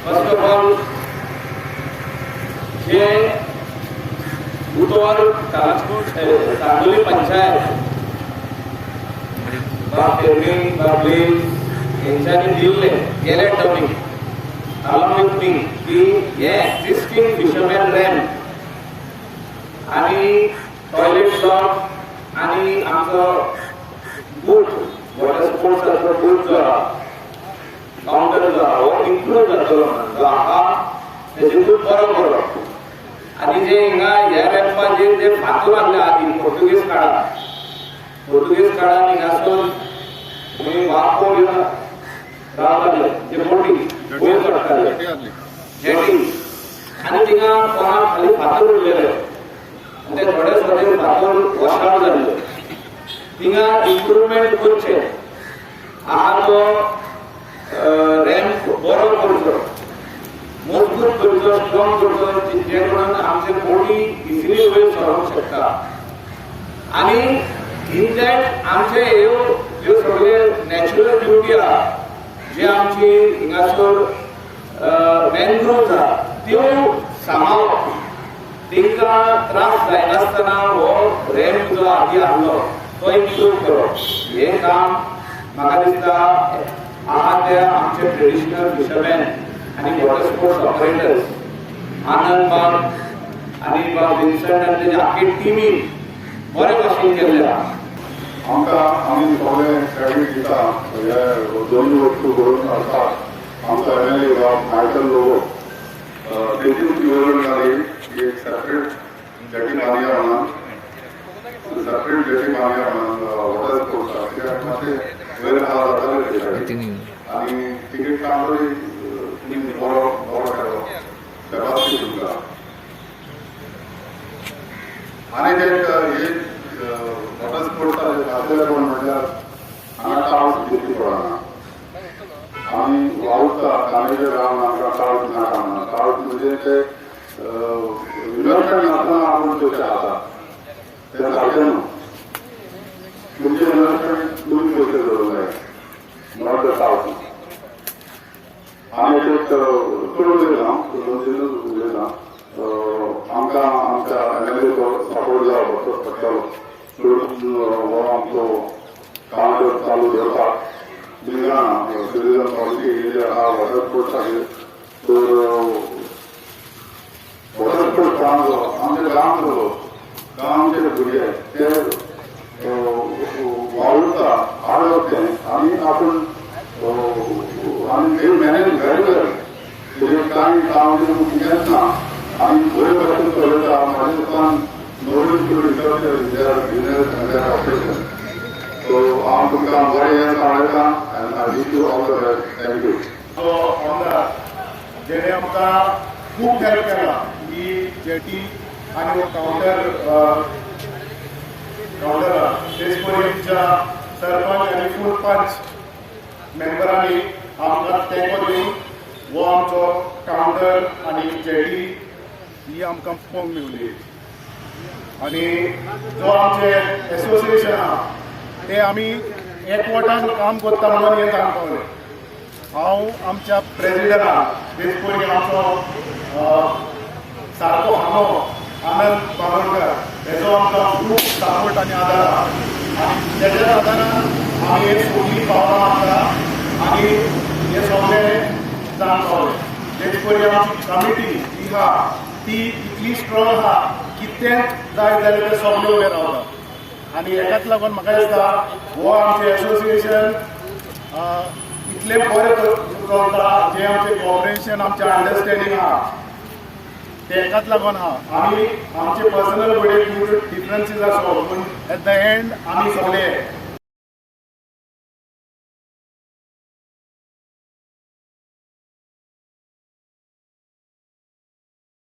First of all, जे उतर चांदोली पंचायत बा Fermi बा ब्लेज हेंच्यांनी दिल्ले गेल्या टर्मीक अलॉंग विथ मी की हे एक्झिस्टींग फिशरमॅन रॅम्प आणि टॉयलेट ब्लॉक आणि आमचो बूथ, वॉटर स्पोर्ट्साचो बूथ जो आहा, काउंटर जो आहा, हो इम्प्रूव जातलो म्हणून जो आहा तेजे खूब बरो करप. आनी जे हिंगा ह्या रॅम्पाचेर जे फातर आहले आदी पोर्तुगीज काळार, पोर्तुगीज काळार हिंगासून तुमी वापो घेवन रावताले, जे बोटी वयर चडटाले, जेटी, आनी थिंगा कोणा खाली फातर उरलेले आनी ते थोडे थोडे फातर वॉश आउट जाल्ले. थिंगा इम्प्रुवमेंट करचें आहा, तो रॅम्प बरो करचो, मजबूत करचो, स्ट्रॉंग करचो, जे करून आमचे बोटी इजिली वयर सरोंक शकता. आनी इन that आमचे ह्यो ह्यो सगळे नॅचरल ब्युटी आहा, जे आमची हिंगासर मॅनग्रोव्स आहा, त्यो सांबाळप, तांकां त्रास जायनासतना हो रॅम्प जो आदी आहलो तो इम्प्रूव करप, हें काम म्हाका दिसता आहा ते आमचे ट्रेडिशनल फिशरमॅन आनी वॉटर स्पोर्ट्स ऑपरेटर्स आनंद बाब आनी बाब विन्संट आनी तेजी आख्खी टिमीन बरे भाशेन केल्ले आहा. आमकां आमी सगळे क्रेडीट दिता, हे दोनूय वस्तू करून हाडपाक आमचो एमएलए बाब मायकल लोबो. तेतून येवजण जाली की एक सेपरेट जेटी बांदया म्हणून, सेपरेट जेटी बांदया म्हणून वॉटर स्पोर्ट्साक, कित्याक मातशें वयर आहा जाताले ते आनी तिकीट काउंटरूय तुमी बरो बरो केलो, शाबासकी तुमकां. आनी एक एक वॉटर स्पोर्ट्साचे खाशेलेपण म्हणल्यार हांगा टावस दिश्टी पडना. आमी वावुरता कामेच्या गांवान, आमकां टावस नाका म्हणून. टावस म्हणजे ते इन्वेस्टमेंट नासतना आपूण पयशे खाता, ते सारकें न्हू. तुमचे इन्वेस्टमेंट तुमी पयशे करूंक जाय, not the टावस. आनी एक चड उलयना, दोन तिनूच उलयना. आमकां आमच्या एमएलएचो सपोर्ट जाय पडटलो चड हो आमचो काउंटर चालू दवरपाक. तुमी जाणा, टुरिजम पॉलिसी येयली आहा वॉटर स्पोर्ट्साचेर, तर वॉटर स्पोर्ट्स गांवचो, आमच्या गांवचो लोक, गांवचे भुरगे ते वावुरता हाड तें आनी आपूण आनी they manage very well. तेजेर कांय काम कितेंच ना आनी बरे भाशेन चलयता. म्हाज्या दिसान nobody should interfere in their business and their operation. So हांव तुमकां बरें हें सांगता and I wish you all the best. Thank you. तो आमदार जेणे आमकां खूब हेल्प केला ही जेटी आनी हो कावंटर कावंटरा. तेच परी आमच्या सरपंच आनी फूल पंच मेंबरांनी आमकां तेंको दिवन हो आमचो कावंटर आनी जेटी ही आमकां पळोवंक मेवली. आनी जो आमचे एसोसिएशन आहा ते आमी एकवटान काम करता म्हणून हें जावंक पावलें. हांव आमच्या प्रेसिडेंटाक, तेच परी आमचो सारको हांगो आनंद बांदोडकर हेजो आमकां खूब सपोर्ट आनी आदार आहा आनी तेज्या आदारान आमी हे सगळीं पावलां मारता आनी हे सगळें जावंक पावलें. तेच परी आमची कमिटी जी आहा ती इतली स्ट्रॉंग आहा, कितेंच जाय जाल्यार ते सगळे उबे रावता. आनी हेकाच लागून म्हाका दिसता हो आमचें एसोसिएशन इतलें बरें चलता, जें आमचें कॉपरेशन, आमचें अंडरस्टँडींग आहा, ते एकाच लागून आहा. आमी आमचे पर्सनल वडील डिफरन्सीस आसो, पूण एट the and आमी सगळे